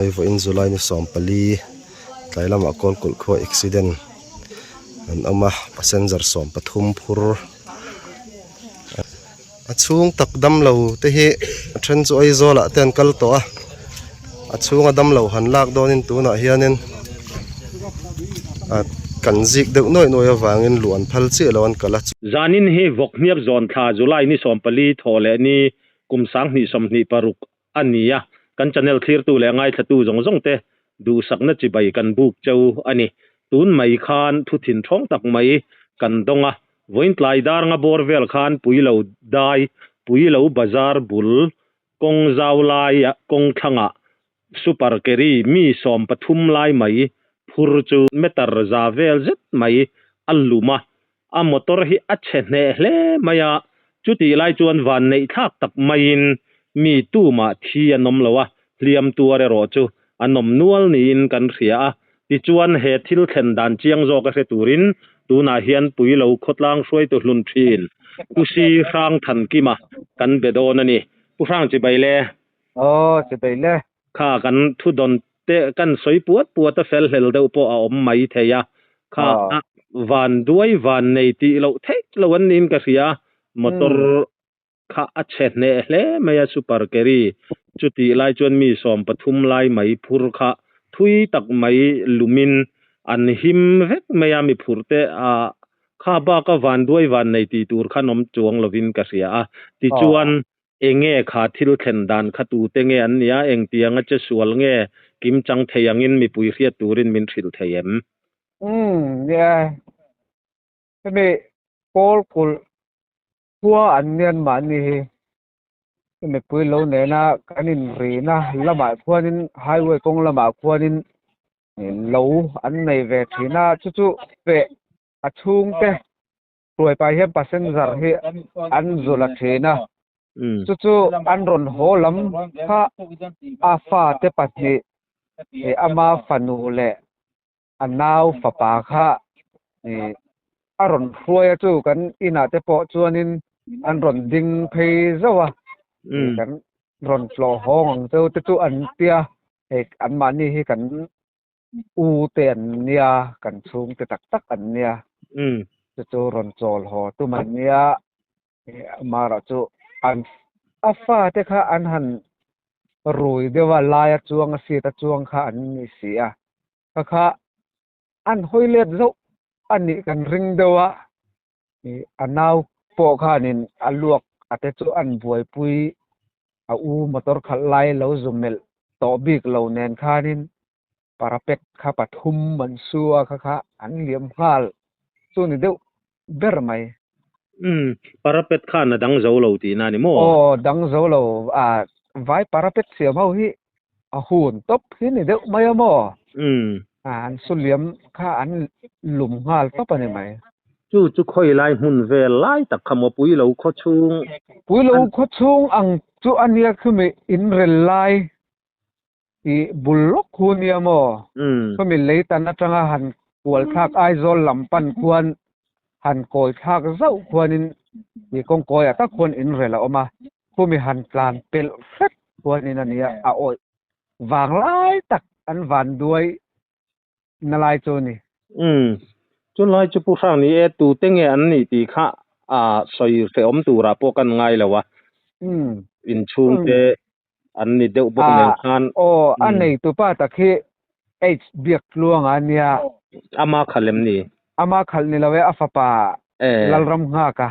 Hei vawiin July ni 14 tlai lamah Kawlkulh khua accident an awm a passenger 13 phur a chhung tak damlo te hi a then chu Aizawl ah te an kal tawh a a chhunga damlo han lak dawnin tunah hianin ah kan zik deuh nuaih nuaih avangin luh an phal chiah lo an kal a. Zanin hi Vawkhniap zawn thla July ni 14 thawh leh ni kum 2026 a ni a, kan channel thlirtu leh ngaithlatu zawng zawng te duhsakna chibai kan buk cheu a ni. Tun mai khan thu thin thawng tak mai kan dawng a, vawiin tlai dar nga bawr vel khan Puilo dai, Puilo bazar bul kawng zau lai kawng thlangah super carry mi 13 lai mai phur chu meter za vel zet mai a lum a, A motor hi a chhe hneh hle mai a, chutih lai chuan van neih thlak tak maiin mi tumah thi an awm lo a, hliam tuar erawh chu an awm nual niin kan hria a. Tichuan he thil thlen dan chiang zawk a hre turin tunah hian Puilo khawtlang hruaitu hlun thin Pu Si Hrang Thankima kan be dawn a ni. Pu Hrang chibai le. Aw, chibai le. Kha kan thudawn te kan sawi puat puat a fel hlel deuh pawh a awm mai thei a, kha van duai van nei tih loh theih lo an niin ka hria, motor kha a chhe hneh hle mai a super carry chutih lai chuan mi 13 lai mai phur kha thui tak mai lumin an him vek mai a mi phur te a kha baka van duai van nei tih tur khan awm chuang lovin ka hria a, tichuan Enge kha thil thlen dan kha tute nge an nia, engtianga che sual nge kim chang thei angin mipui hriat turin min hrilh thei em? Umm nia, hemi pawl kulh khua an nian mahni hi mipui lo nena kan inrina lamah khuanin highway kawng lamah khuanin lo an nei ve thin a, chu chu feh a chhungte Hruai pah hian passenger hi an zul a thin a, chu chu an rawn haw lam kha a fate pahnih ih ama fanu leh a nau fapa kha ih a rawn hruai a chu kan inah te pawh chuanin an rawn ding phei zauh a, kan rawn tlawh hawng ang cheu te chu an tia hei anmahni hi kan U te an nia, kan chhungte tak tak an nia. Chu chu rawn chawl haw tum an nia. Amara chu an a fate kha an han rui deuh a, laia chuang a seat a chuang kha an ni si a. Kha kha an hawi let zauh a nih kan ring deuh a. A nau pawh khanin a luak a te chu an buaipui a u motor khalh lai lo zu melh tawh bik lo nen khanin parapet kha pathum an su a kha kha an liam nghal chu ni deuh ber mai. Umm parapet khan a dang zo lo tihna a ni maw? Aw dang zo lo a vai parapet siam ho hi a hun tawp hi ni deuh mai a maw? Umm. An su liam kha an lum nghal tawp a ni mai. Chu chu khawi lai hmun vel lai tak kha maw Puilo khaw chhung. Puilo khaw chhung ang chu a nia khumi inrel lai tih bul lawk khu nia maw? Khumi leitan atanga han kual thlak Aizawl lam pan khuan han kawi thlak zauh khuanin ih kawngkawiah tak khuan inrel a awm a, khumi han tlan pelh hret khuanin a nia a awih vang lai tak an van duai na lai chu a ni. Umm, chulai chu Pu Hrang ni e, tute nge an nih tih kha a sawi hrehawm turah pawh kan ngai lo a, inchhungte an ni deuh bawk nen khan. Aw, a neitupa tak hi H biak tluang a nia. Ama khalh em ni? Ama khalh ni lo e, a fapa Lalram nghak a,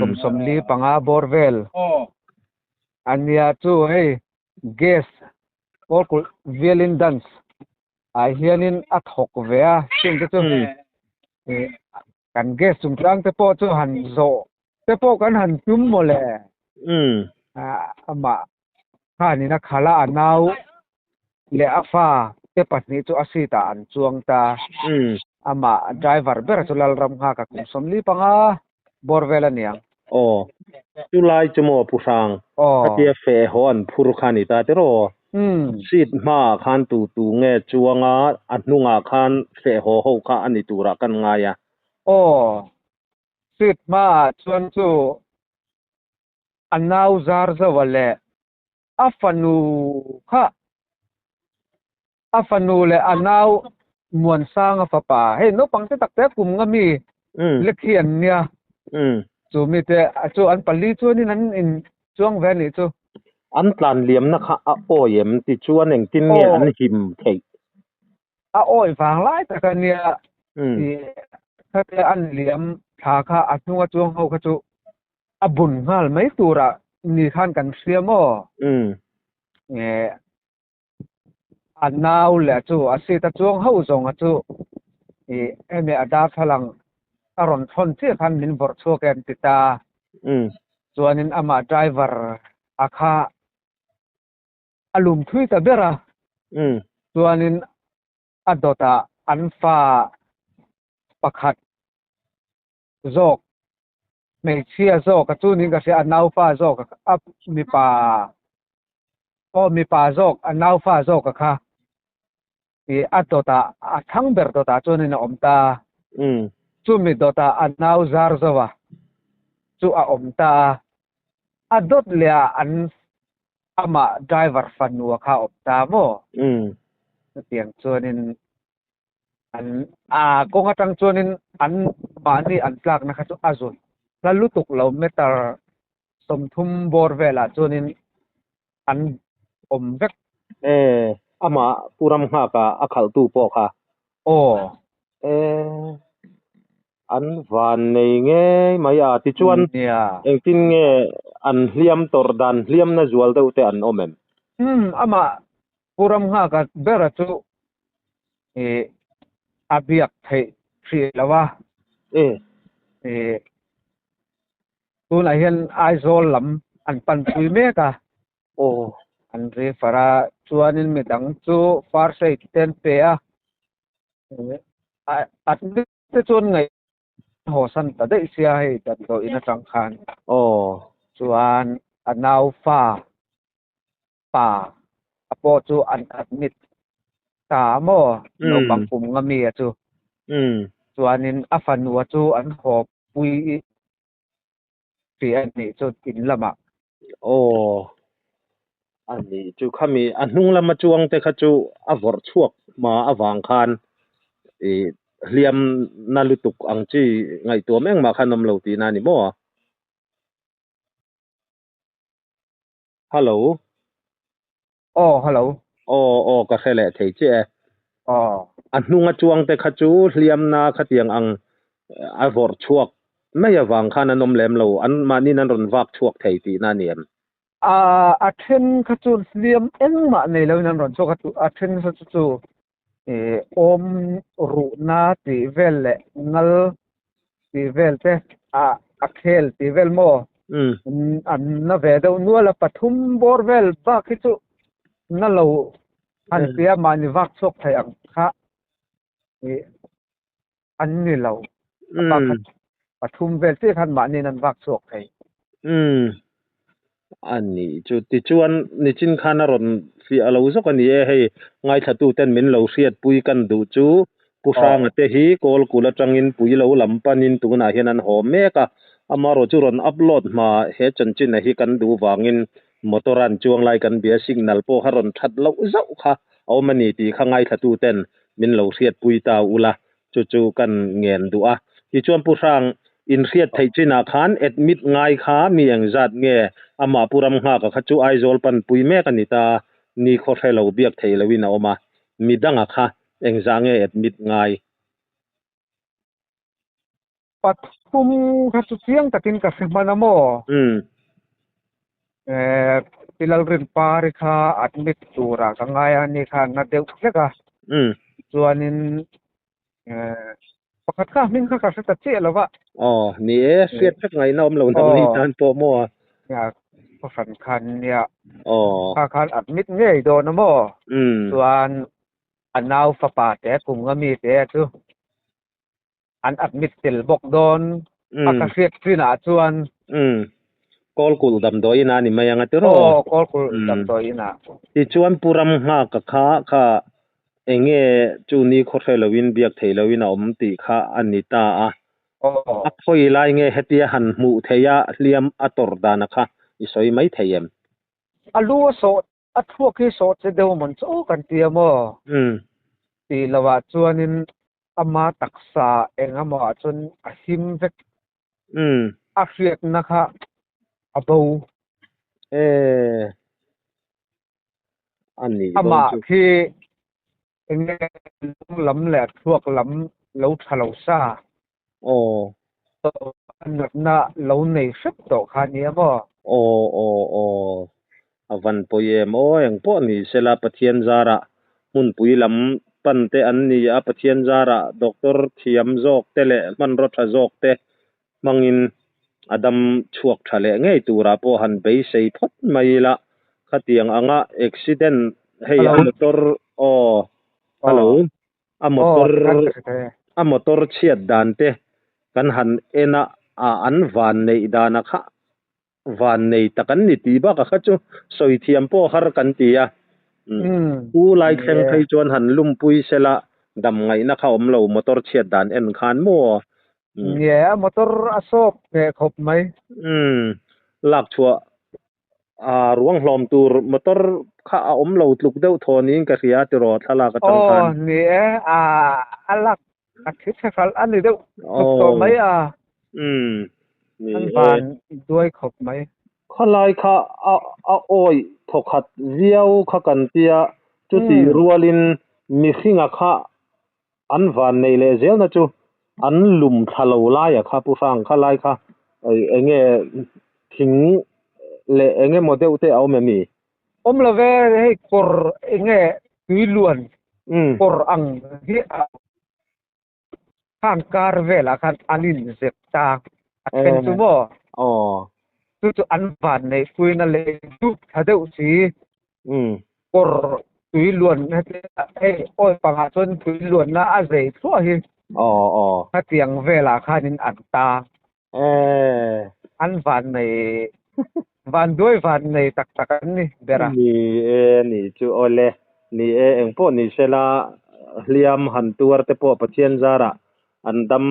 kum 45 bawr vel a nia chu hei gas Kawlkulh violin dance ah hianin a thawk ve a, chung te chu kan gas chungchang te pawh chu han zawh te pawh kan han tum mawle. Amah khanin a khalh a, a nau leh a fa te pahnih chu a seat ah an chuang ta. Amah driver ber chu Lalramnghaka kum 45 bawr vel a niang. Aw, chu lai chu maw Pu Hrang, khatia feh haw an phur kha a ni ta tiraw? Seat hmaah khan tu tu nge chuang a, a hnungah khan feh haw ho kha a ni turah kan ngai a. Aw, seat hmaah chuan chu a nau zar zauh a leh a fanu kha. A fanu leh a nau Muansanga fapa, hei naupang te tak te kum nga mi lek hi an nia. Chu mi te chu an pali chuanin an in chuang ve a nih chu. An tlan liamna kha a awi em ti chuan engtin nge an him theih? A awi vang lai tak a nia tih khatia an liam thla kha a hnunga chuang ho kha chu a bun nghal mai turah ni khan kan hria maw? A nau leh chu a seat a chuang ho zawng a chu ih hemi a darthlalang a rawn thawn chiah khan min vawrh chhuak e an ti ta. Chuanin amah driver a kha a lum thui ta ber a. Chuanin a dawtah an fa pakhat zawk hmeichhia zawk a chu niin ka hria a naufa zawk a mipa aw mipa zawk a naufa zawk a kha ih a dawtah a thlang ber dawtah chuanin a awm ta chumi dawtah a nau zar zo a chu a awm ta a a dawt leh ah an amah driver fanu a kha a awm ta maw chutiang chuanin An a kawng atang chuanin an mahni an tlakna kha chu a zun hla lutuk lo meter 30 bawr velah chuanin an awm vek. E, amah Pu Ramnghaka a khalhtu pawh kha. Aw. E, an van nei ngei mai a tichuan engtin nge an hliam tawrh dan hliamna zual deuh te an awm em? Umm, amah Pu Ramnghaka bera chu ih a biak theih hrih lo a. Ih tunah hian Aizawl lam an panpui mek a. An refer a, chuanin midang chu first aid te an pe a. Admit te chuan ngaih haw san ta daih sia hei damdawiin atang khan. Chuan a naufa pa a pawh chu an admit ta a maw naupang kum nga mi a chu chuanin a fanua chu an haw pui tih a nih chu in lamah. Aw a nih chu khami a hnung lama chuang te kha chu a vawrh chhuak hma avang khan ih hliam na lutuk ang chi ngaihtuah meng mah khan awm lo tihna a ni maw? Hello. Aw, hello. Aw, aw, ka hre leh thei chiah e. Aw. A hnunga chuang te kha chu hliamna khatiang ang a vawrh chhuak mai avang khan an awm lem lo, an mahniin an rawn vak chhuak thei tihna a ni em? A, a then kha chu hliam engmah nei loin an rawn chhuak a, a then kha chu chu ih awm ruhna tih vel leh ngal tih vel te a a khel tih vel maw an na ve deuh nual a pathum bawr vel bak hi chu na lo han tia mahni vak chhuak thei ang kha ih an ni lo a bak kha pathum vel chiah khan mahniin an vak chhuak thei. Umm a nih chu tichuan nichin khan a rawn fiah lo zawk a ni e hei ngaithlatu ten min lo hriatpui kan duh chu Pu Hranga te hi kawl kul atangin pui lo lam panin tunah hian an haw mek a amarawh chu rawn upload hma he chanchin a hi kan duh vangin motor an chuang lai kan bia signal pawh kha rawn that loh zauh kha a awm a ni tih kha ngaithlatu ten min lo hriatpui ta ula Chu chu kan ngen duh a. Tichuan Pu Hrang, in hriat theih chinah khan admit ngai kha mi engzat nge amah Pu Ramnghaka kha chu Aizawl panpui mek a ni ta, ni khaw hre lo biak theih loin a awm a, mi danga kha engzah nge admit ngai? Pathum kha chu chiang takin ka hre hman a maw? Pi Lalrinpari kha admit turah ka ngai a, ni kha na deuh hlek a. Chuanin pakhat kha hming kha ka hre ta chiah lo va. Aw, ni e, hriat vek ngaihna awm lo nang ni tan pawh maw a? Nia, kawhhran khan nia. Aw. Kha khan admit ngei dawn a maw? Chuan a nau fapa te kum nga mi te chu an admit tel bawk dawn a ka hriat chinah chuan. Umm. Kawlkulh damdawiin a ni mai ang a tiraw? Aw, Kawlkulh damdawiin ah. Tichuan Pu Ramnghaka kha kha enge chu ni khaw hre loin biak theih loin a awm tih kha a ni ta a. Aw. A khawi lai nge hetia han hmuh theih a hliam a tawrh dana kha i sawi mai thei em? A lu a sawh. A thluak hi sawh che deuh mawn chu kan ti a maw? Tih lohah chuanin ama taksa eng emaw ah chuan a him vek. A hriatna kha a bo. Amah khi eng nge lung lam leh thluak lam lo tha lo sa. Tawh a natna lo nei hrep tawh kha a nia maw? Aw aw aw a van pawi em aw eng pawh ni sela Pathian zarah hmunpui lam pan te an ni a Pathian zarah doctor thiam zawk te leh hmanraw tha zawk te hmangin a dam chhuak tha leh ngei turah pawh han beisei phawt mai ila khatiang anga accident hei a motor aw hello a motor a motor chhiat dan te kan han en a ah an van neih dana kha van nei tak an ni tih bakah kha chu sawi thiam pawh har kan ti a u lai thleng phei chuan han lumpui sela dam ngaihna kha awm lo motor chhiat dan en khan maw Nge a motor a sawp hneh khawp mai. Umm lak chhuah A ruang hlawm tur motor kha a awm lo tluk deuh thaw niin ka hria tiraw thlalak atang khan. Aw ni e, a a lak a thi chhe hralh a ni deuh tluk tawh mai a. Umm ni e. An van duai khawp mai. Khalai kha a a awih thawkhat viau kha kan tia chutih rualin mihringa kha An van nei leh zelna chu an lum thla lo laia kha Pu Hrang kha lai kha eng nge thing leh eng emaw deuh te a awm em mi? Awm lo ve, hei kawr eng nge tui luan kawr ang hi a khang kar velah khan an inzep ta a then chu maw? Chu chu an van neih puina leh dup thla deuh si. Kawr tui luan hei awi pangah chuan tui luanna a zei thluah hi khatiang velah khanin an ta an van nei van duai van nei tak tak an ni ber a. Ni e ni chu awle ni e engpawh ni sela hliam han tuar te pawh Pathian zarah an dam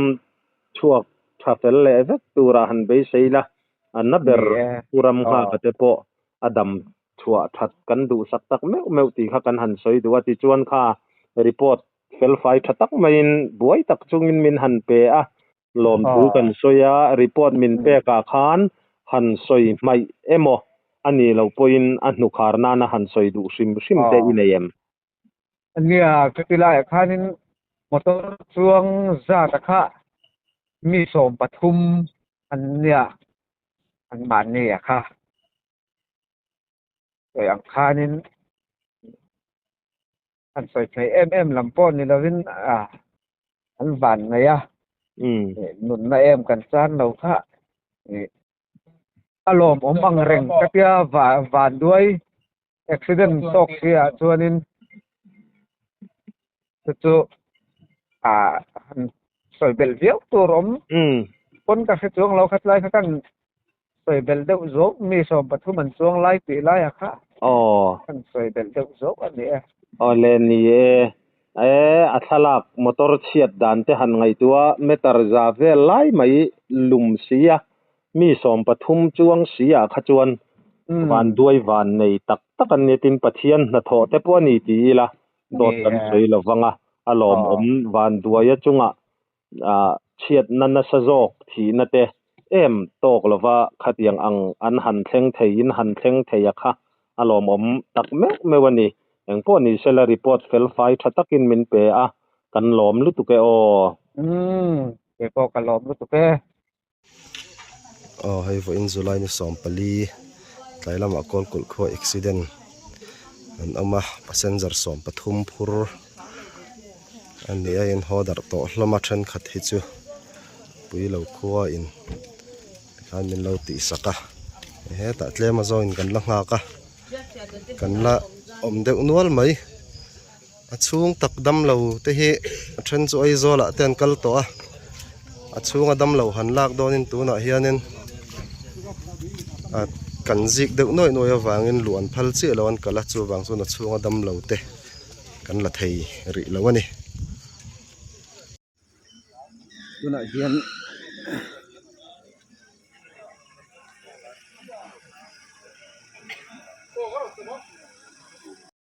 chhuak tha fel leh vek turah han beisei la an na ber Pu Ramnghaka te pawh a dam chhuah that kan duhsak tak meuh meuh tih kha kan han sawi duh a, tichuan kha report felfai tha tak maiin buai tak chungin min han pe a, lawmthu kan sawi a, report min pekah khan han sawi hmaih emaw a nih loh pawhin a hnukhar nana han sawi duh hrim hrim te i nei em? Nia, chuti laiah khanin motor chuang zat a kha mi 13 an nia, anmahni a kha. Sawi ang khanin an sawi thei em em lam pawh ni lovin an van nei a, nunna em kan chan lo kha a lawmawm ang reng ka tia van duai accident tawk si ah chuanin chu chu han sawi belh viau tur awm pawn ka hre chuang lo khatlai kha kan Sawi belh deuh zawk mi 13 an chuang lai tih laiah kha kan sawi belh deuh zawk a ni e. Aw le ni e. E a thlalak motor chhiat dan te han ngaihtuah meter za vel lai mai lum si a mi 13 chuang si ah kha chuan van duai van nei tak tak an nia tin Pathian hnathawh te pawh a ni ti ila dawt kan sawi lo vang a a lawmawm van duai a chungah chhiatna nasa zawk thihna te em tawk lova khatiang ang an han thleng thei in han thleng thei a kha a lawmawm tak meuh meuh a ni. Engpawh ni sela report felfai tha takin min pe a, kan lawm lutuk e aw. Umm, kei pawh ka lawm lutuk e. Aw hei vawiin July ni 14 tlai lamah Kawlkulh khua accident an awm a passenger 13 phur a ni a in haw darh tawh hlawm a thenkhat hi chu pui lo khua in tikhan min lo tih sak a hetah tlem a zawngin kan la nghak a kan la awm deuh nual mai a chhung tak damlo te hi a then chu Aizawl ah te an kal tawh a a chhunga damlo han lak dawnin tunah hianin ah kan zik deuh nuaih nuaih avangin luh an phal chiah lo an kal a chuvang chuan a chhunga damlo te kan la thei rih lo a ni. Tunah hian.